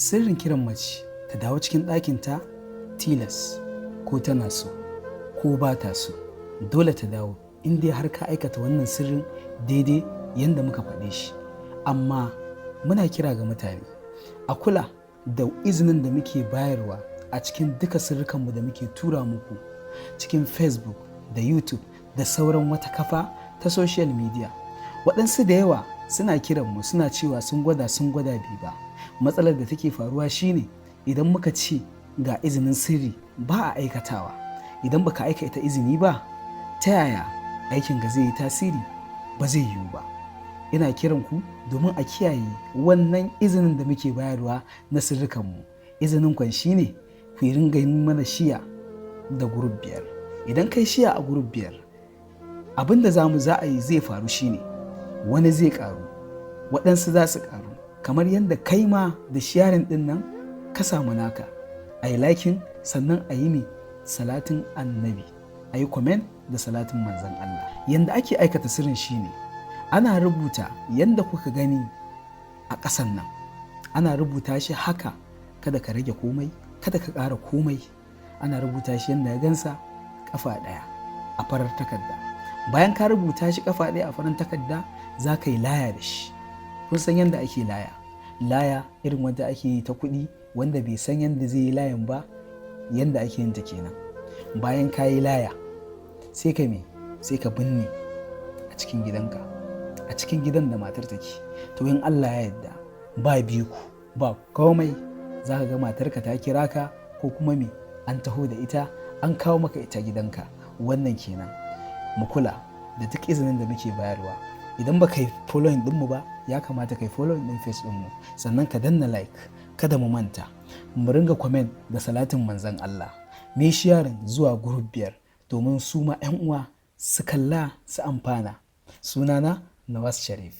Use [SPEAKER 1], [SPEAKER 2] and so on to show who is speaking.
[SPEAKER 1] Sirrin kiran mace ta dawo cikin ɗakinta tilas, ko tana so ko ba ta so, dole ta dawo in dai har ka aikata wannan sirrin daidai yadda muka faɗe shi. Amma muna kira ga mutane a kula da izinin da muke bayarwa a cikin duka sirrikanmu da muke tura muku cikin Facebook da YouTube da sauran wata kafa ta social media. Waɗansu da yawa suna kiranmu suna cewa sun gwada, sun gwada, bi ba. Matsalar da take faruwa shine idan muka ce ga izinin sirri, ba a aikatawa. Idan baka aikata izini ba, ta yaya aikin ga zai yi tasiri? Ba zai yiwu ba. Ina kiran ku domin a kiyaye wannan izinin da muke bayarwa na sirrikanmu. Izinin kwan shine ku ringa yin mana share da group biyar. Idan kai share a group biyar, abin da za a yi zai faru shine wani zai karu, waɗansu za su karu, kamar yadda kai ma da sharing ɗin nan ka samu naka. A yi liking, sannan a yi mai salatin Annabi, a yi comment da salatin Manzan Allah. Yadda ake aikata sirrin shine ana rubuta yadda kuka gani a ƙasan nan. Ana rubuta shi haka, kada ka rage komai, kada ka ƙara komai. Ana rubuta shi yadda ya gansa, ƙafa ɗaya a farar takarda. Bayan ka rubuta shi ƙafa ɗaya a farar takarda, za ka yi laya da shi. Kun san yadda ake laya? Laya irin wanda ake yi ta kuɗi. Wanda bai san yadda zai yi layan ba, yadda ake yin ta kenan. Bayan ka yi laya, sai ka me? Sai ka binne a cikin gidanka, a cikin gidan da matar take. To, in Allah ya yarda, ba biku ba komai, za ka ga matarka ta kira ka, ko kuma me, an taho da ita, an kawo maka ita gidanka. Wannan kenan. Mu kula da duk izinin da muke bayarwa. Idan ba ka yi following ɗinmu ba, ya kamata ka yi following ɗin page ɗinmu, sannan ka danna like. Kada mu manta mu ringa comment da salatin Manzon Allah. Me sharing zuwa group biyar domin su ma 'yan uwa su kalla su amfana. Sunana Nawaz Sharif.